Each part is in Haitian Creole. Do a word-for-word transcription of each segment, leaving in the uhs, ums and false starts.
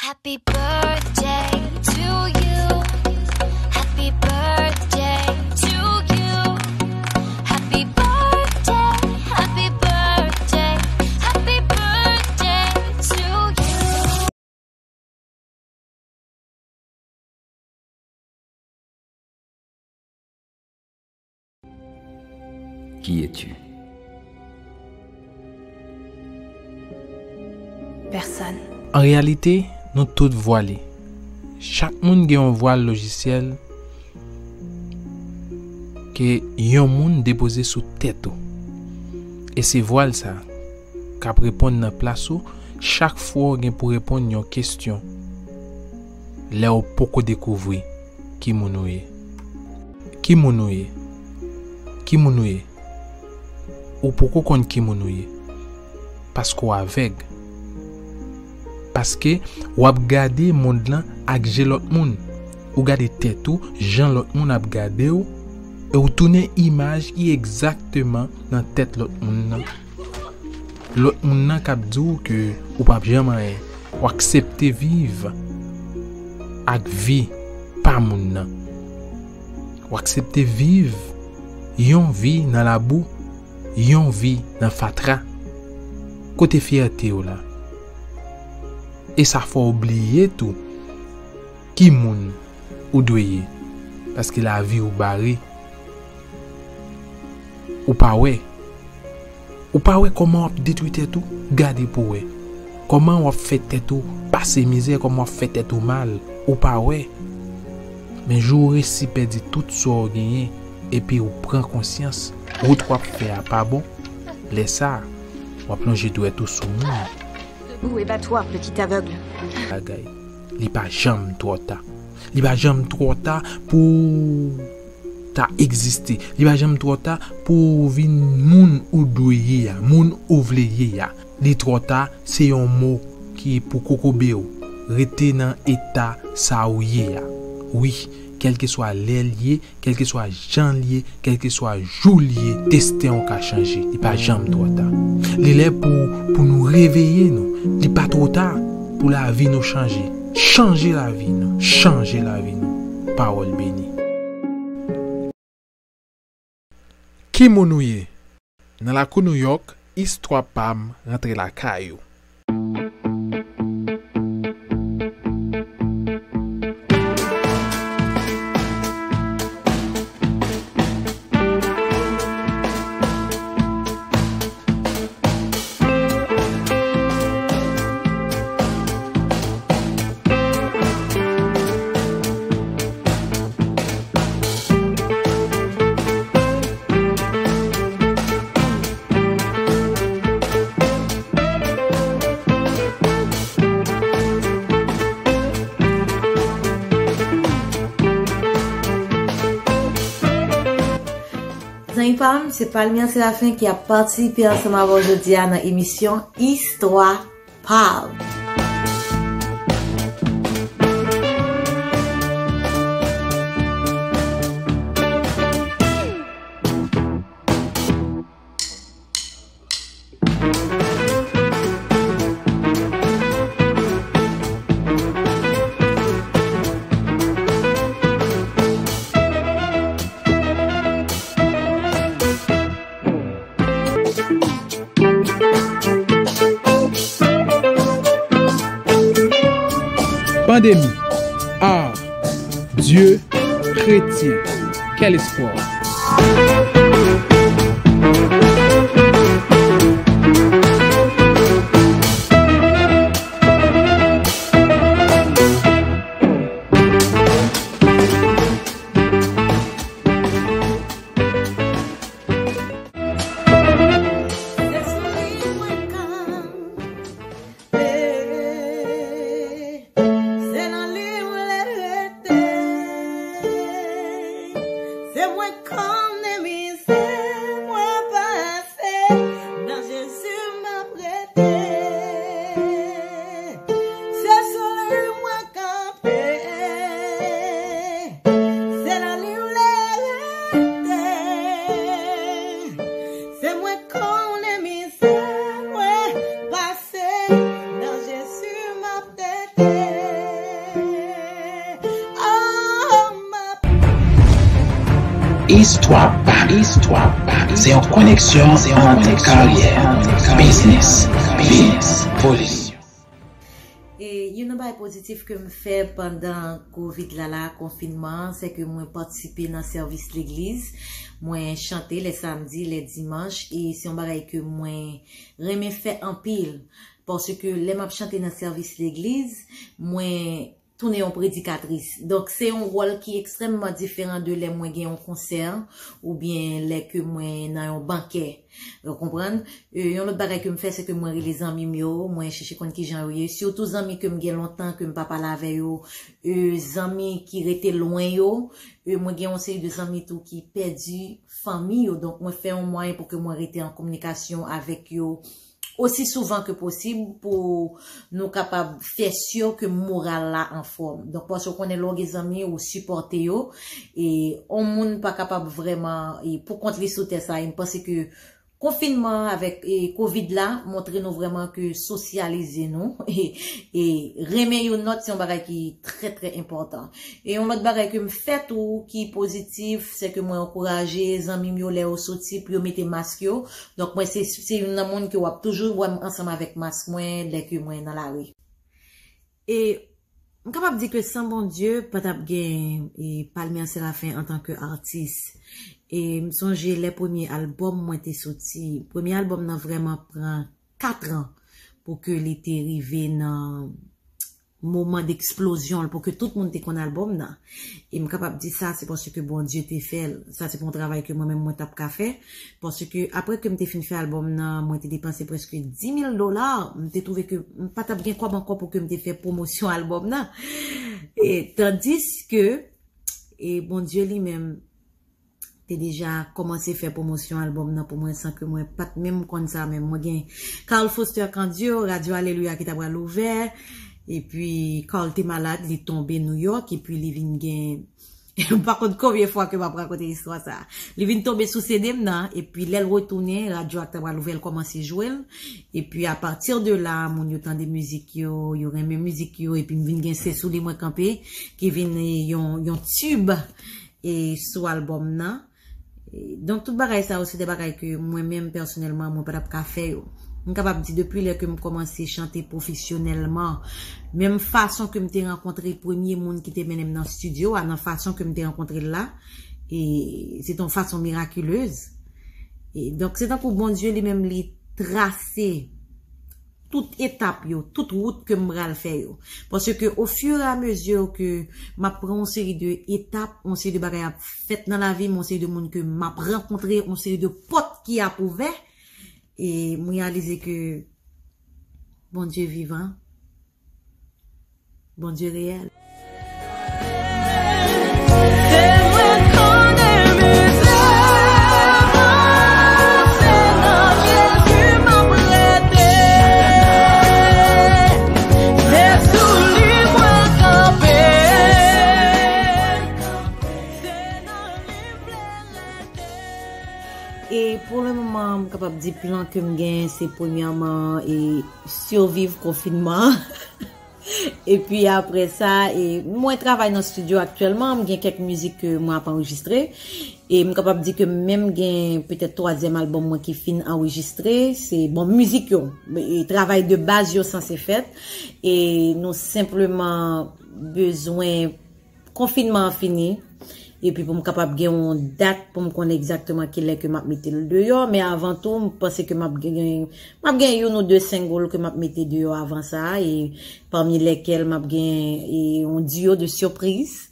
Happy birthday to you. Happy birthday to you. Happy birthday, happy birthday, happy birthday to you. Qui es-tu? Personne. An reyalite, nou tout vwale. Chak moun gen yon vwal lojisyèl ke yon moun depoze sou tèt ou. E se vwal sa k ap reponn nan plas ou chak fwa w gen pou reponn yon kesyon lè w poko dekouvri ki moun ou ye. Ki moun ou ye? Ki moun ou ye? Ou poko konn ki moun ou ye. Paske w avèg. Paske w ap gade mond lan ak je lòt moun. Ou gade tèt ou jan lòt moun ap gade w, e w tounen imaj ki egzakteman nan tèt lòt moun nan. Lòt moun nan k ap di w ke ou p ap janm anyen. W aksepte viv ak vi pa moun nan. W aksepte viv yon vi nan labou, yon vi nan fatra. Kote fyète w la? E sa fè w bliye tou ki moun ou dwe ye, paske lavi w bare. Ou pa wè. Ou pa wè kòman w ap detwi tèt ou? Gade pou w wè. Kòman w ap fè tèt ou pase mizè, kòman w ap fè tèt ou mal, ou pa wè. Men jou w resi pèdi tout sa w genyen, epi w pran konsyans, wout w ap fè a pa bon, lè sa a, w ap lonje dwèt ou sou moun. Debout et bats-toi, petit aveugle. Bagay. Li pa janm twò ta. Li pa janm twò ta pou w ta egziste. Li pa janm twò ta pou w vin moun ou dwe ye a, moun ou vle ye a. Li twò ta, se yon mo ki pou kokobe w. Rete nan eta sa ou ye a. Wi, kèlkeswa lè l ye, kèlkeswa jan l ye, kèlkeswa jou l ye, desten w ka chanje. Li pa janm twò ta. Li lè pou, pou nou reveye nou. Li pa twò ta pou lavi nou chanje. Chanje lavi nou. Chanje lavi nou. Pawòl beni. Ki moun ou ye? Nan lakou Nouyòk, istwa pa m rantre lakay ou. Zanmi pa m, se Palmian Serafen ki ap patisipe ansanm avè w jodi a nan emisyon Istwa Pa m. Pandemi, art, Dieu, chrétien, quel espoir! Se nan li m vle rete. Se mwen konnen mizè mwen pase. Nan Jezi m ap rete. Se sou li mwen kanpe. Se nan li m vle rete. Se mwen konnen mizè mwen pase. Nan Jezi m ap rete. Istwa pa, istwa pa, se yon koneksyon ant karyè, biznis, vi, volisyon. E youn nan bagay pozitif ke m fè pandan kovid la la, konfinman an, se ke mwen patisipe nan sèvis legliz. Mwen chante lè samdi, lè dimanch, e se yon bagay ke mwen renmen fè anpil. Paske lè m ap chante nan sèvis legliz, mwen tounen yon predikatris. Donk, se yon wòl ki ekstrèmman diferan de lè mwen gen yon konsè oubyen lè ke mwen nan yon bankè. Ou konprann? E, yon lòt bagay ke m fè, se ke mwen rele zanmi m yo, mwen chèche konn kijan yo ye. Sitou zanmi ke m gen lontan ke m pa pale avè yo, e, zanmi ki rete lwen yo. E, mwen gen yon seri de zanmi tou ki pèdi fanmi yo. Donk, mwen fè yon mwayen pou ke mwen rete an kominikasyon avèk yo osi souvan ke posib pou nou kapab fè si ke moral la anfòm. Donk, paske w konnen lè w gen zanmi, ou sipòte yo. E yon moun pa kapab vrèman, e, pou kont li sou tè sa. E m panse ke konfinman avèk, e, kovid la montre nou vrèman ke sosyalize nou e, e renmen youn lòt se yon bagay ki trè, trè enpòtan. E yon lòt bagay ke m fè tou ki pozitif, se ke mwen ankouraje zanmi m yo lè yo soti pou yo mete mask yo. Donk, mwen se, se youn nan moun ke w ap toujou wè m ansanm avèk mask mwen lè ke mwen nan lari. E m kapab di ke san Bondye, pa t ap gen, e, Palmian Seraphim antanke atis. E m sonje lè premye albòm mwen te soti. Premye albòm nan vrèman pran kat an pou ke li te rive nan moman deksplozyon l, pou ke tout moun te konn albòm nan. E m kapab di sa, se paske Bondye te fè l. Sa se pa yon travay ke mwen menm mwen t ap ka fè. Paske apre ke m te fin fè albòm nan, mwen te depanse prèske dis mil dola. M te twouve ke m pa t ap gen kòb ankò pou ke m te fè pwomosyon albòm nan. E, tandiske, e, Bondye li menm te deja kòmanse fè pwomosyon albòm nan pou mwen san ke mwen pa t menm konn sa menm. Mwen gen Carl Foster Candio, Radyo Aleluya ki ta pral ouvè. Epi Carl te malad, li tonbe Nouyòk, epi li vin gen M pa konn konbyen fwa ke m ap rakonte istwa sa. Li vin tonbe sou C D m nan, epi lè l retounen, radyo a k ta pral ouvè, l kòmanse jwe l. Epi apati de la, moun yo tande mizik yo, yo renmen mizik yo, epi m vin gen Se Sou Li Mwen Kanpe, ki vin, e, yon, yon tib, e, sou albòm nan. E, donk, tout bagay sa yo, se de bagay ke mwen menm, pèsonèlman, mwen pa t ap ka fè yo. M kapab di, depi lè ke m kòmanse chante pwofesyonèlman, menm fason ke m te rankontre premye moun ki te mennen m nan estidyo a, nan fason ke m te rankontre l la, e se te yon fason mirakilez. E, donk, se tankou Bondye li menm, li trase tout etap yo, tout wout ke m pral fè yo. Paske au fur et à mesure ke m ap pran yon seri de etap, yon seri de bagay ap fèt nan lavi m, yon seri de moun ke m ap rankontre, yon seri de pòt ki ap ouvè, e m reyalize ke Bondye vivan, Bondye reyèl. E pou le moman, m kapab di plan ke m gen, se premyèman, e, siviv konfinman an. Epi apre sa, e, mwen travay nan estidyo aktyèlman, m gen kèk mizik ke mwen ap anrejistre. E m kapab di ke m menm gen petèt twazyèm albòm mwen ki fin anrejistre. Se, bon, mizik yo, e, travay de baz yo sanse fèt. E nou senpleman bezwen konfinman an fini, epi pou m kapab gen yon dat pou m konnen egzakteman kilè ke m ap mete l deyò, men avan tou, m panse ke m ap gen, m ap gen youn ou de single ke m ap mete deyò avan sa, e pami lèkèl m ap gen, e, yon duo de surprise,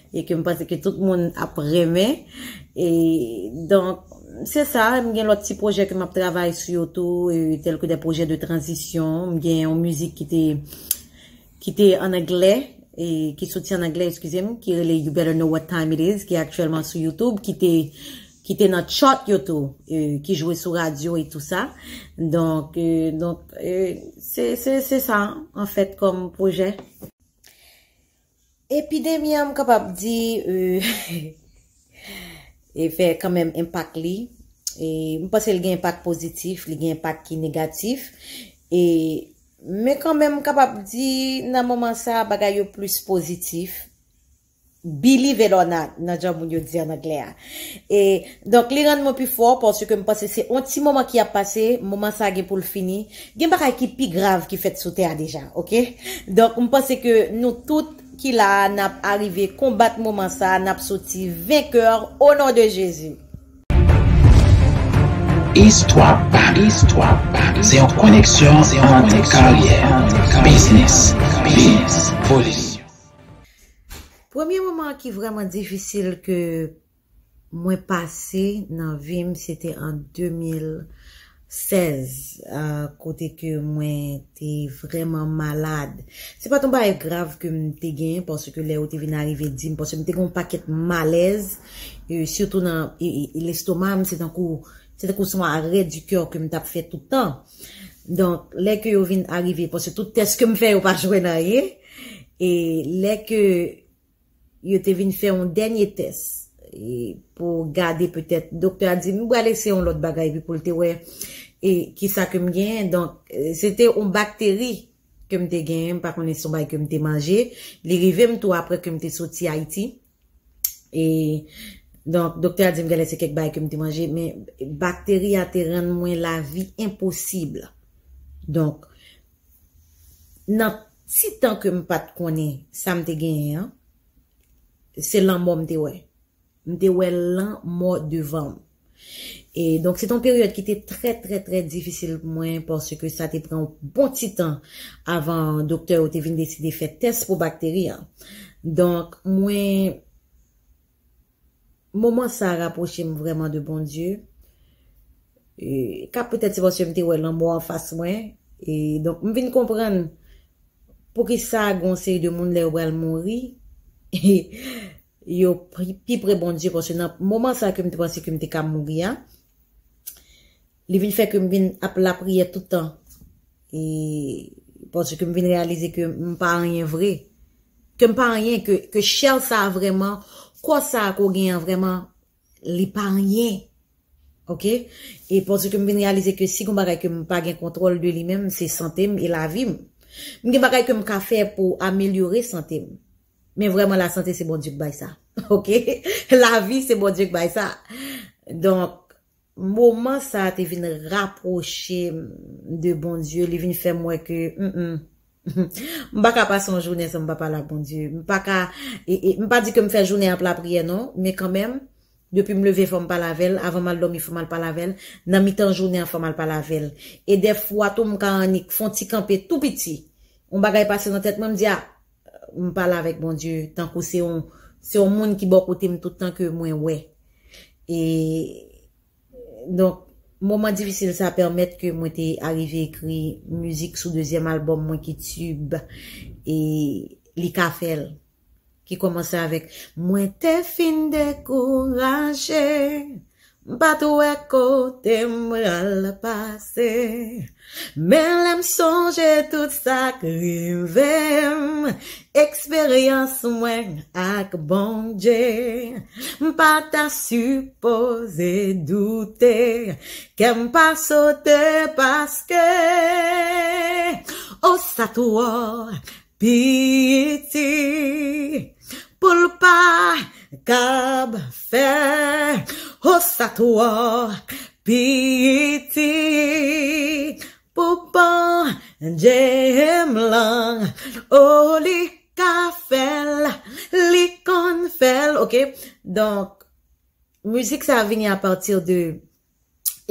e ke m panse ke tout moun ap renmen. E, donk, se sa, m gen lòt ti pwojè ke m ap travay sou yo tou, e, tèl ke de pwojè de tranzisyon, m gen yon mizik ki te ki te an anglè, e, ki soti an anglè, eskize m, ki rele You Better Know What Time It Is, ki aktyèlman sou YouTube, ki te, ki te nan chart yo tou, e, ki jwe sou radyo e tou sa. Donk, e, donk, e, se, se, se sa, anfèt, kòm pwojè. Epidemi an, m kapab di, e, e fè kanmenm enpak li. E m panse l gen enpak pozitif, li gen enpak ki negatif. E, men kanmenm, m kapab di, nan moman sa, bagay yo plis pozitif. Billy Velornat, nan jan moun yo di an anglè a. E, donk, li rann mwen pi fò, paske m panse se yon ti moman ki ap pase, moman sa gen pou l fini. Gen bagay ki pi grav ki fèt sou tè a deja, oke? Donk, m panse ke nou tout ki la a, n ap arive konbat moman sa a, n ap soti venkè, o non de Jezi. Istwa pa, istwa pa, se yon koneksyon ant karyè, biznis, vi, volisyon. Premye moman ki vrèman difisil ke mwen pase nan vi m, se te an de mil sèz, ah, kote ke mwen te vrèman malad. Se pa t yon bagay grav ke m te genyen, paske lè yo te vin arive di m, paske m te gen yon pakèt malèz, e, sitou nan e, e, e lestoma m, se tankou, se tankou se yon arrêt du cœur ke m t ap fè tout tan. Donk, lè ke yo vin arive, paske tout tès ke m fè, yo pa jwenn anyen. E lè ke yo te vin fè yon dènye tès, e, pou gade petèt, doktè a di, m pral eseye yon lòt bagay, epi pou l te wè, e, kisa ke m genyen. Donk, e, se te yon bakteri ke m te genyen, m pa konnen si se yon bagay ke m te manje. Li rive m tou apre ke m te soti Ayiti. E, donk, doktè a di m genlè se kèk bagay ke m te manje, men bakteri a te rann mwen lavi enposib. Donk, nan ti tan ke m pa t konnen sa m te genyen an, se lanmò m te wè. M te wè lanmò devan m. E donk, se te yon peryòd ki te trè, trè, trè difisil pou mwen, paske sa te pran yon bon ti tan avan doktè yo te vin deside fè tès pou bakteri an. Donk, mwen, moman sa a rapwoche m vrèman de Bondye. E, ka petèt se paske m te wè lanmò anfas mwen. E donk, m vin konprann poukisa gen yon seri de moun lè yo pral mouri, yo pi, pi pre Bondye, paske nan moman sa ke m te panse ke m te ka mouri a, li vin fè ke m vin ap lapriyè tout tan. E paske m vin reyalize ke m pa anyen vre. Ke m pa anyen, ke, ke chè sa a vrèman, kò sa a ke w genyen an vrèman, li pa anyen. Oke? E paske m vin reyalize ke si gen bagay ke m pa gen kontwòl de li menm, se sante m e lavi m. M gen bagay ke m ka fè pou amelyore sante m. Men vrèman, lasante, se Bondye ki bay sa. Oke? Lavi, se Bondye ki bay sa. Donk, moman sa a te vin rapwoche m de Bondye, li vin fè m wè ke, mm, mm, m pa ka pase yon jounen san m pa pale ak Bondye. M pa ka, e, e, m pa di ke m fè jounen ap lapriyè, non, men kanmenm, depi m leve, fò m pale avè l. Avan m al dòmi, fò m al pale avè l. Nan mitan jounen an, fò m al pale avè l. E dèfwa tou, m ka annik fè yon ti kanpe tou piti. Yon bagay pase nan tèt mwen, m di, a, m pale avèk Bondye, tankou se yon, se yon moun ki bò kote m tout tan ke mwen wè. E, donk, moman difisil sa pèmèt ke mwen te arive ekri mizik sou dezyèm albòm mwen ki tib, e, Li ka fè l, ki kòmanse avèk, mwen te fin dekouraje, m pa t wè kote m pral pase. Men lè m sonje tout sa k rive m, eksperyans mwen ak Bondye, m pa ta sipoze doute, kè m pa sote paske, o, sa twò piti pou l pa kab fè, o, sa twò piti pou Bondye m lan, o, li ka fè l, li konn fè l, oke? Donk, mizik sa a vini apati de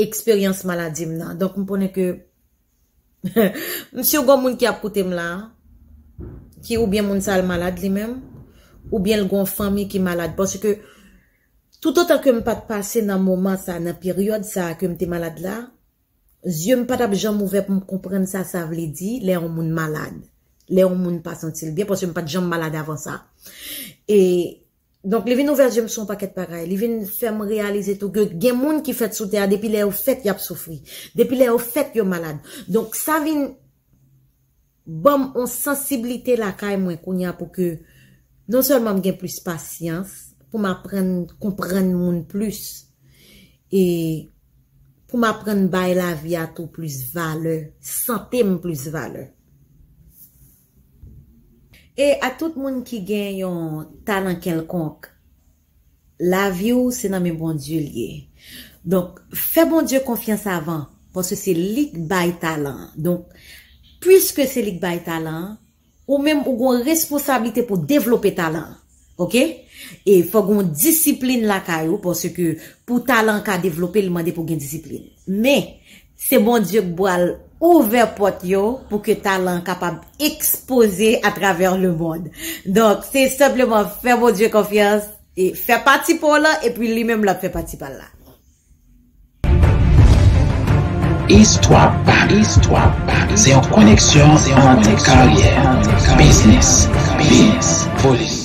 eksperyans maladi m nan. Donk, m konnen ke m si w gon moun ki ap koute m la, ki oubyen moun sa a l malad li menm, oubyen l gon fanmi ki malad. Paske toutotan ke m pa t pase nan moman sa, nan peryòd sa ke m te malad la, zye m pa t ap janm ouvè pou m konprann sa sa vle di lè yon moun malad, lè yon moun pa santi l byen, paske m pa t janm malad avan sa. E Donk, li vin ouvè zye m sou yon pakèt bagay. Li vin fè m reyalize tou ke gen moun ki fèt sou tè a, depi lè yo fèt, y ap soufri. Depi lè yo fèt, yo malad. Donk, sa vin ban m yon sansiblite lakay mwen kounye a pou ke non sèlman m gen plis pasyans, pou m aprann konprann moun plis, e pou m aprann bay lavi a tou plis valè, sante m plis valè. E a tout moun ki gen yon talan kèlkonk, lavi w se nan men Bondye l ye. Donk, fè Bondye konfyans avan, paske se li k bay talan an. Donk, piske se li k bay talan an, ou menm ou gen responsablite pou devlope talan an. Oke? E fò gen disiplin lakay ou, paske pou talan an ka devlope, li mande pou gen disiplin. Men, se Bondye k pral ouvè pòt yo pou ke talan an kapab ekspoze atravè lemonn. Donk, se senpleman fè Bondye konfyans, e fè pati pa w lan, epi li menm l ap fè pati pa l la. Istwa pa, istwa pa, se yon koneksyon ant karyè, biznis, vi, volim.